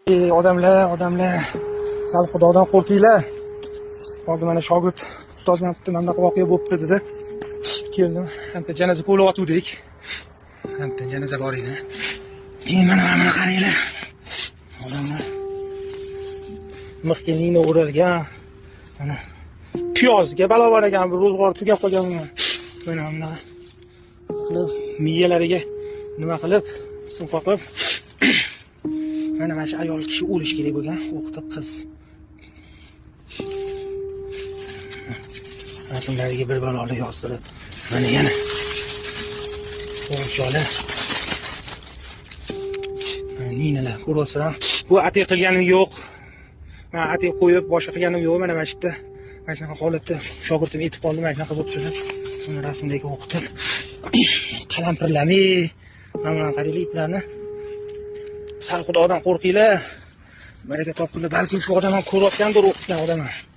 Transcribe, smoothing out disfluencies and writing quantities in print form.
Ey odamlar, odamlar, sal Xudodan qo'rqinglar. Hozir mana shogird ustoz mana bitta mana bunaqa voqea bo'libdi dedi. Keldim. Bitta janoza ko'rayotgandik. Bitta janoza bor edi. Keyin mana buni qaranglar. Odamlar mixga nina o'ralgan. Mana piyozga balo bor ekan, bir ro'zg'or tugab qolgan. Mana bunaqa qilib miyalariga nima qilib, sim qoqib mana shu ayol kishi o'lishi kerak bo'lgan, o'qitib qiz. Rasmlariga bir baloli yozdirib, mana yana o'g'ilcholar. Mana ninalar ko'ryapsizlar. Bu atay qilganim yo'q. Men atay qo'yib boshqa qilganim yo'q. Mana shu yerda mana shunaqa holatda shogirdim aytib qoldi, mana shunaqa bo'lib turib. Buni rasmdagi o'qitib qalampirlamay, mana bunaqa qaranglar iplarni. Sal Xudodan qo'rqinglar. Baraka topinglar. Balkim shu odam ham ko'rayotgandir, o'qitgan odam ham.